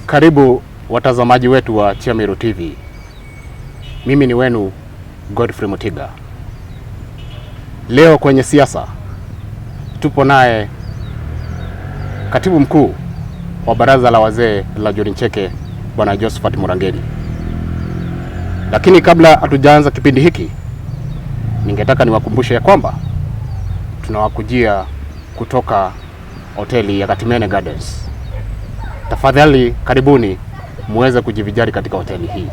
Karibu watazamaji wetu wa Chiamiru TV. Mimi ni wenu Godfrey Mutiga. Leo kwenye siasa tupo naye katibu mkuu wa baraza la wazee la Njuri Ncheke, Bwana Josephat Murangeni. Lakini kabla hatujaanza kipindi hiki, ningetaka niwakumbushe ya kwamba tunawakujia kutoka hoteli ya Katimene Gardens. Tafadhali karibuni muweze kujivinjari katika hoteli hii.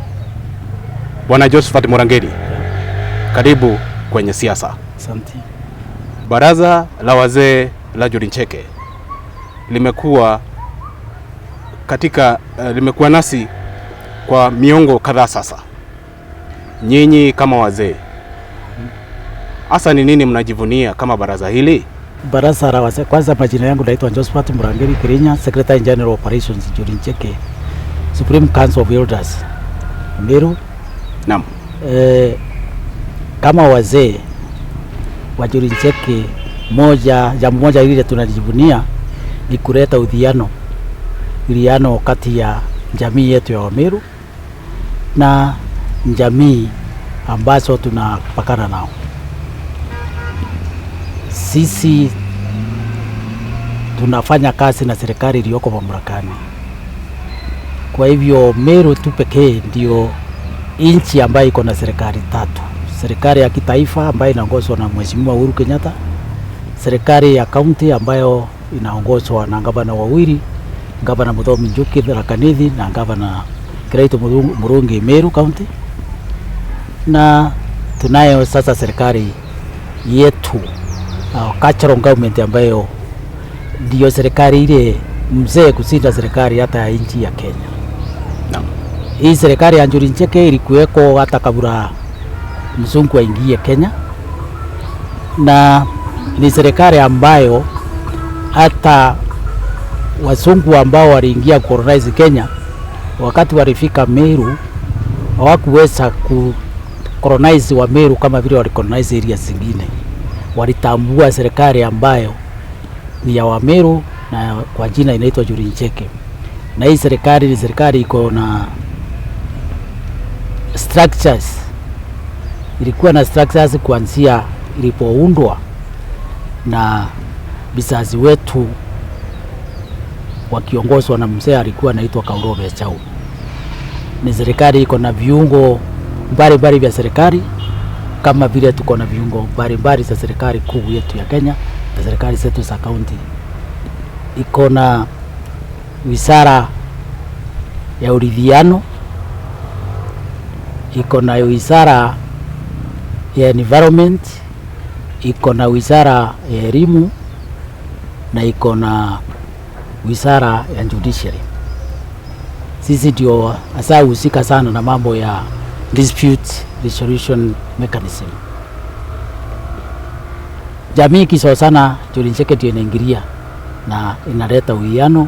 Bwana Josephat Murangeni, karibu kwenye siasa. Asante. Baraza la wazee la Njuri Ncheke limekuwa katika limekuwa nasi kwa miongo kadhaa sasa. Nyinyi kama wazee, hasa ni nini mnajivunia kama baraza hili? Baraza la wazee, kwanza majina yangu naitwa Josephat Murangeni Kirinya, Secretary General Operations Njuri Ncheke, Supreme Council of Elders Meru. Naam. Kama wazee wa Njuri Ncheke, jambo moja ile tunajivunia ni kuleta uwiano kati ya jamii yetu ya Wameru na jamii ambazo tunapakana nao. Sisi tunafanya kazi na serikali iliyoko mamlakani. Kwa hivyo Meru tu pekee ndio nchi ambayo iko na serikali tatu: serikali ya kitaifa ambayo inaongozwa na Mheshimiwa Uhuru Kenyatta, serikali ya kaunti ambayo inaongozwa na gavana wawili, Gavana Muthomi Njuki Tharaka Nithi na Gavana Kiraitu Murungi Meru County, na tunayo sasa serikali yetu cultural government ambayo ndio serikali ile mzee kushinda serikali hata ya nchi ya Kenya. Naam. Hii serikali ya Njuri Ncheke ilikuweko hata kabla mzungu aingie Kenya, na ni serikali ambayo hata wazungu ambao waliingia colonize Kenya, wakati walifika Meru hawakuweza ku colonize wa Meru kama vile walicolonize area zingine. Walitambua serikali ambayo ni ya Wameru na kwa jina inaitwa Njuri Ncheke, na hii serikali ni serikali iko na structures, ilikuwa na structures kuanzia ilipoundwa na vizazi wetu wakiongozwa na mzee alikuwa anaitwa Kauro Gachau. Ni serikali iko na viungo mbalimbali vya serikali kama vile tuko na viungo mbalimbali za serikali kuu yetu ya Kenya na serikali zetu za kaunti. Iko na wizara ya uridhiano, iko na wizara ya environment, iko na wizara ya elimu na iko na wizara ya judiciary. Sisi ndio hasa husika sana na mambo ya dispute resolution mechanism. Jamii ikizozana, Njuri Ncheke ndio inaingilia na inaleta uwiano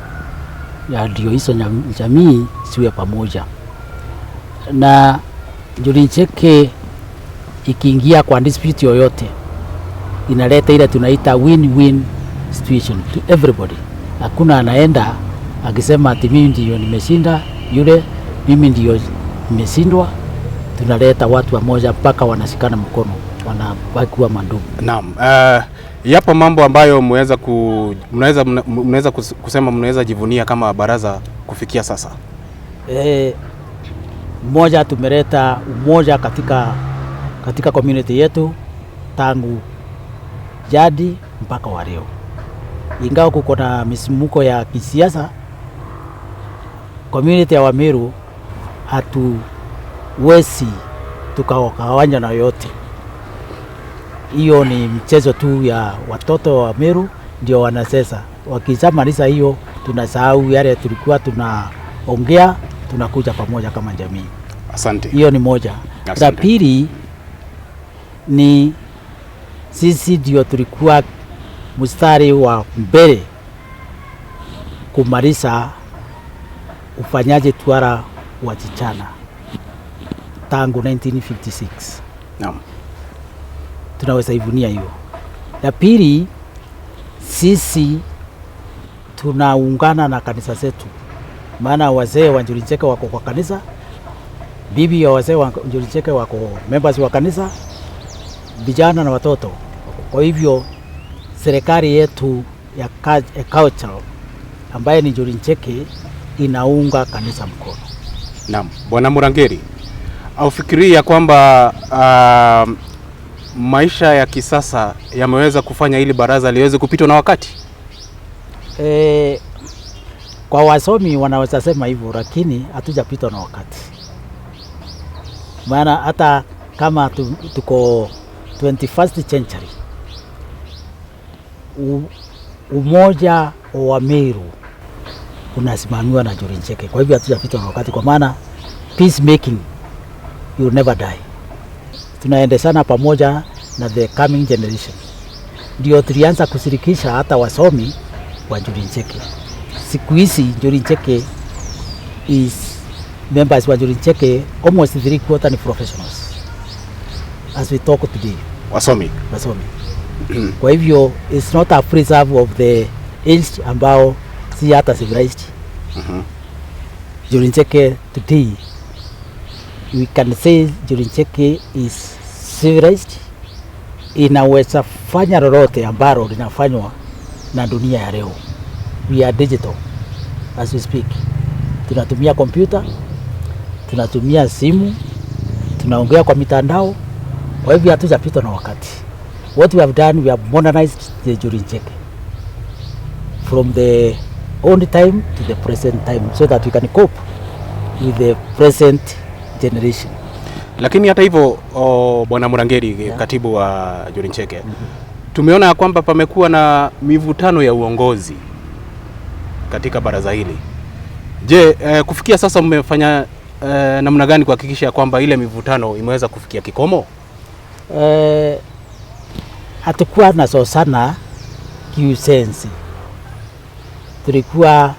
ya ndio hizo jamii ziwe pamoja. Na Njuri Ncheke ikiingia kwa dispute yoyote inaleta ile tunaita win-win situation to everybody. Hakuna anaenda akisema ati mimi ndio nimeshinda yule, mimi ndio nimeshindwa. Tunaleta watu pamoja mpaka wanashikana mkono, wanabaki kuwa mandugu. Naam. Yapo mambo ambayo mweza ku, mnaweza mnaweza kusema mnaweza jivunia kama baraza kufikia sasa. Mmoja, tumeleta umoja katika community yetu tangu jadi mpaka wa leo. Ingawa kuko na misimuko ya kisiasa, community ya Wameru hatuwezi tukawagawanya na yote. Hiyo ni mchezo tu ya watoto wa Meru ndio wanacheza. Wakishamaliza hiyo, tunasahau yale tulikuwa tunaongea, tunakuja pamoja kama jamii. Asante. Hiyo ni moja. La Asante. pili ni sisi ndio tulikuwa mstari wa mbele kumaliza ufanyaji tohara wa wasichana tangu 1956. Naam. Tunaweza ivunia hiyo. La pili, sisi tunaungana na kanisa zetu Maana wazee wa Njuri Ncheke wako kwa kanisa, bibi ya wazee wa Njuri Ncheke wako members wa kanisa, vijana na watoto. Kwa hivyo serikali yetu ya cultural ambaye ni Njuri Ncheke inaunga kanisa mkono. Naam, Bwana Murangeri, aufikiria kwamba maisha ya kisasa yameweza kufanya ili baraza liweze kupitwa na wakati? Kwa wasomi wanaweza sema hivyo, lakini hatujapitwa na wakati. Maana hata kama tuko 21st century, umoja wa Meru unasimamiwa na Njuri Ncheke. Kwa hivyo hatujapitwa na wakati, kwa maana peacemaking you never die. Tunaendeshana pamoja na the coming generation. Ndio tulianza kushirikisha hata wasomi wa Njuri Ncheke. Siku hizi Njuri Ncheke is members wa Njuri Ncheke almost 3/4 ni professionals as we talk today. Wasomi. Wasomi. Kwa hivyo it's not a preserve of the age ambao si hata civilized. Njuri Ncheke today, we can say Njuri Ncheke is civilized, inaweza fanya lolote ambalo linafanywa na dunia ya leo. We are digital as we speak. Tunatumia kompyuta, tunatumia simu, tunaongea kwa mitandao. Kwa hivyo hatujapitwa na wakati. What we have done, we have modernized the Njuri Ncheke from the old time to the present time so that we can cope with the present generation. Lakini hata hivyo, Bwana Murangeri, katibu wa Njuri Ncheke, tumeona kwamba pamekuwa na mivutano ya uongozi katika baraza hili. Je, kufikia sasa mmefanya namna gani kuhakikisha kwamba ile mivutano imeweza kufikia kikomo? Hatukuwa nasosana kiusensi, tulikuwa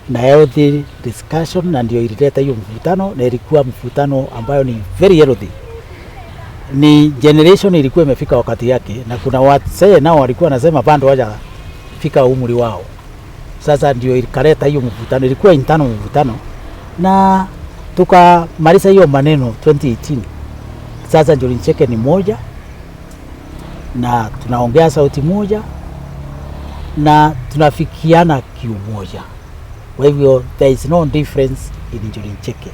na healthy discussion, na ndio ilileta hiyo mvutano, na ilikuwa mvutano ambayo ni very healthy. Ni generation ilikuwa imefika wakati yake, na kuna wazee nao walikuwa wanasema bado hawajafika umri wao. Sasa ndio ikaleta hiyo mvutano, ilikuwa internal mvutano, na tukamaliza hiyo maneno 2018. Sasa Njuri Ncheke ni moja na tunaongea sauti moja na tunafikiana kiumoja. Kwa hivyo there is no difference in Njuri Ncheke.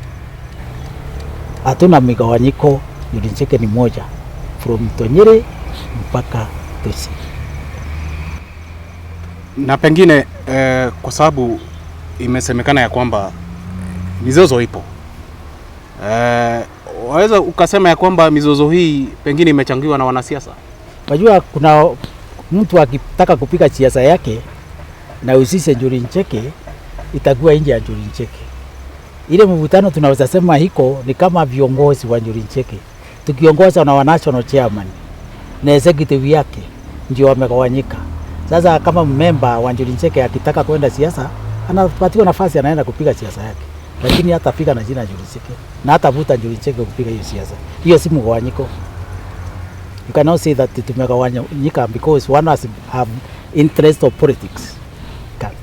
Hatuna migawanyiko, Njuri Ncheke ni moja from Tonyere mpaka Tusi. Na pengine kwa sababu imesemekana ya kwamba mizozo ipo, waweza ukasema ya kwamba mizozo hii pengine imechangiwa na wanasiasa? Unajua kuna mtu akitaka kupiga siasa yake na usise Njuri Ncheke, itakuwa nje ya Njuri Ncheke. Ile mvutano tunaweza sema hiko ni kama viongozi wa Njuri Ncheke tukiongoza na wa national chairman na executive yake ndio wamegawanyika. Sasa kama member wa Njuri Ncheke akitaka kwenda siasa, anapatiwa nafasi, anaenda kupiga siasa yake, lakini hatafika na jina Njuri Ncheke na hatavuta Njuri Ncheke kupiga hiyo siasa. Hiyo si mgawanyiko. You cannot say that tumegawanyika because one has have interest of politics. Can't.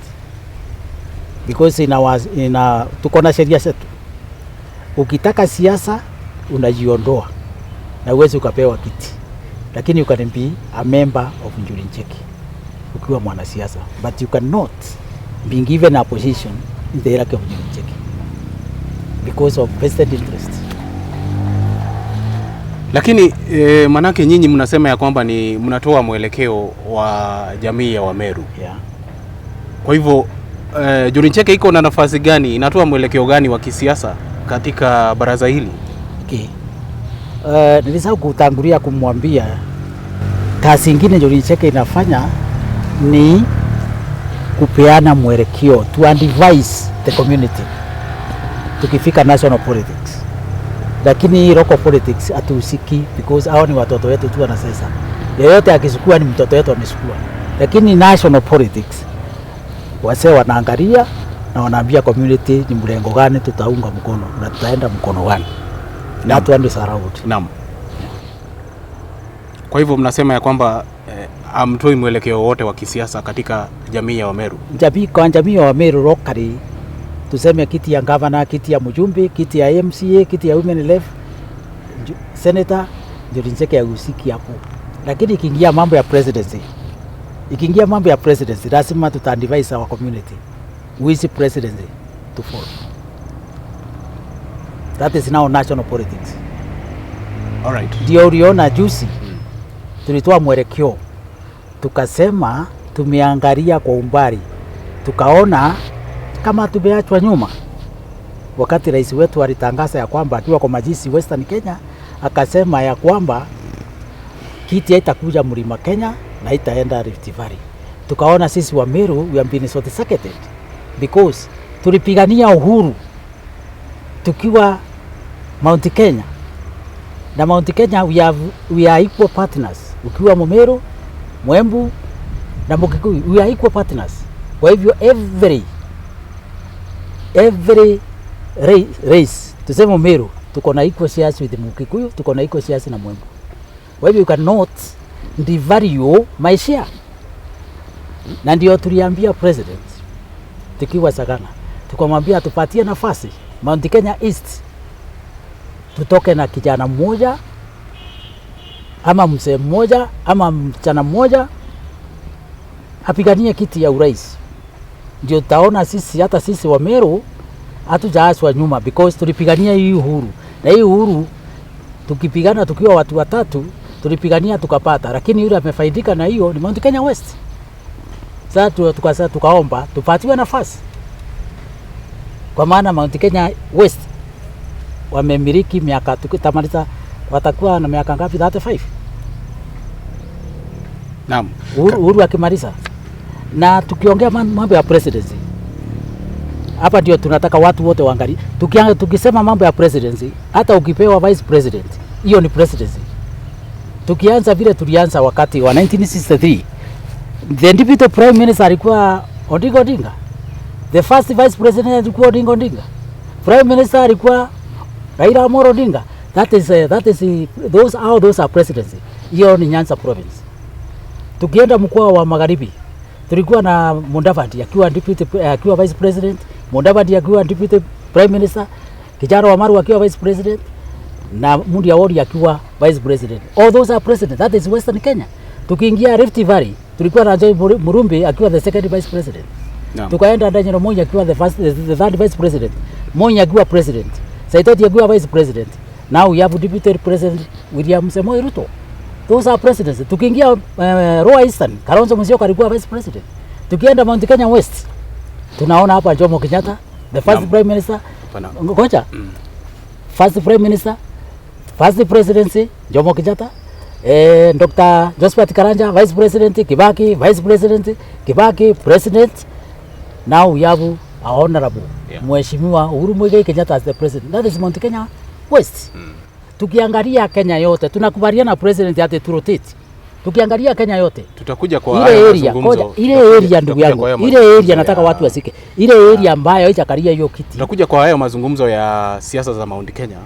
Because tuko na sheria zetu. Ukitaka siasa unajiondoa na uwezi ukapewa kiti, lakini you can be a member of Njuri Ncheke ukiwa mwanasiasa, but you cannot be given a position in the hierarchy of Njuri Ncheke because of vested interest. Lakini manake nyinyi mnasema ya kwamba ni mnatoa mwelekeo wa jamii ya Wameru. Yeah. Kwa hivyo Njuri Ncheke iko na nafasi gani, inatoa mwelekeo gani wa kisiasa katika baraza hili? Okay. Nilisahau kutangulia kumwambia kazi ingine Njuri Ncheke inafanya ni kupeana mwelekeo, to advise the community tukifika national politics. Lakini hii local politics hatuhusiki because hao ni watoto wetu tu wanasesa. Yeyote akisukua ni mtoto wetu amesukua. Lakini national politics wase wanaangalia na wanaambia community ni mlengo gani tutaunga mkono na tutaenda mkono gani. That one is allowed. Naam. Kwa hivyo mnasema ya kwamba hamtoi mwelekeo wote wa kisiasa katika jamii ya Wameru. Jamii, kwa jamii ya Wameru locally Tuseme kiti ya gavana, kiti ya mjumbe, kiti ya MCA, kiti ya women rep, senator, Njuri Ncheke hahusiki hapo. Lakini ikiingia mambo ya presidency, ikiingia mambo ya presidency, lazima tuta advise our community which presidency to follow. That is now national politics. Ndio uliona juzi tulitoa mwelekeo, tukasema tumeangalia kwa umbali, tukaona kama tumeachwa nyuma. Wakati rais wetu alitangaza ya kwamba akiwa kwa mazishi Western Kenya, akasema ya kwamba kiti haitakuja Mlima Kenya na itaenda Rift Valley. Tukaona sisi wa Meru we have been short-circuited because tulipigania uhuru tukiwa Mount Kenya na Mount Kenya we are equal partners. Ukiwa Mumeru, Mwembu na Mukikuyu, we are equal partners. Kwa hivyo every race, tuseme Meru tuko na equal shares with Mukikuyu, tuko na equal shares na Mwembu. Kwa hivyo you cannot devalue my share. Na ndio tuliambia president tukiwa Sagana, tukamwambia tupatie nafasi Mount Kenya East tutoke na kijana mmoja ama mzee mmoja ama msichana mmoja apiganie kiti ya urais. Ndio tutaona sisi, hata sisi wa Meru hatujaachwa nyuma because tulipigania hii uhuru, na hii uhuru tukipigana tukiwa watu watatu tulipigania tukapata, lakini yule amefaidika na hiyo ni Mount Kenya West. Sasa tukaomba tupatiwe nafasi, kwa maana Mount Kenya West wamemiliki miaka, tukitamaliza watakuwa na miaka ngapi? 35. Uhuru akimaliza. Na tukiongea mambo ya presidency hapa ndio tunataka watu wote waangalie. Tukisema mambo ya presidency, hata ukipewa vice president, hiyo ni presidency. Tukianza vile tulianza wakati wa 1963, the deputy prime minister alikuwa Odinga Odinga, the first vice president alikuwa Odinga Odinga, prime minister alikuwa Raila Amolo Odinga. That is, all those are presidency. Hiyo ni Nyanza province. Tukienda mkoa wa Magharibi, tulikuwa na Mudavadi akiwa deputy, akiwa vice president, Mudavadi akiwa deputy prime minister, Kijana Wamaru akiwa vice president na Mundia Wori akiwa vice president. All those are president. That is Western Kenya. Tukiingia Rift Valley, tulikuwa na Joy Murumbi akiwa the second vice president. Tukaenda Daniel Moi akiwa the third vice president. Moi akiwa president. Saitoti akiwa vice president. Now we have deputy president William Samoei Ruto. Those are presidents. Tukiingia Lower Eastern, Kalonzo Musyoka alikuwa vice president. Tukienda Mount Kenya West, tunaona hapa Jomo Kenyatta, the first prime minister. Hapana. Ngoja. First prime minister, first presidency Jomo Kenyatta. Dr. Josephat Karanja vice president, Kibaki vice president, Kibaki president. Now we have our honorable Mheshimiwa Uhuru Muigai Kenyatta as the president. That is Mount Kenya West. Tukiangalia Kenya yote tunakubaliana na president ati tu rotate. Tukiangalia Kenya yote Tutakuja kwa ile hayo area, mazungumzo. ngoja, ile area ndugu Tutakuja yangu, kwa hayo ile mazungumzo area nataka watu wasike. Ile area ambayo haijakalia hiyo kiti. Tutakuja kwa hayo mazungumzo ya siasa za Mount Kenya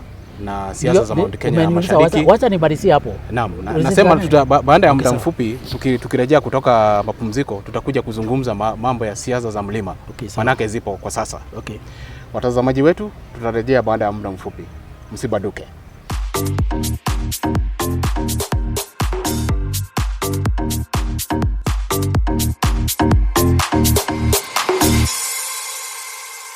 na siasa za Mount Kenya ya Umeniuliza, Mashariki. wacha nimalizie hapo. Naam, Uliza nasema nani? baada ya muda sawa. mfupi tukirejea kutoka mapumziko tutakuja kuzungumza mambo ya siasa za mlima. Okay, sawa. Manake zipo kwa sasa. Okay. Watazamaji wetu, tutarejea baada ya muda mfupi. Msibanduke.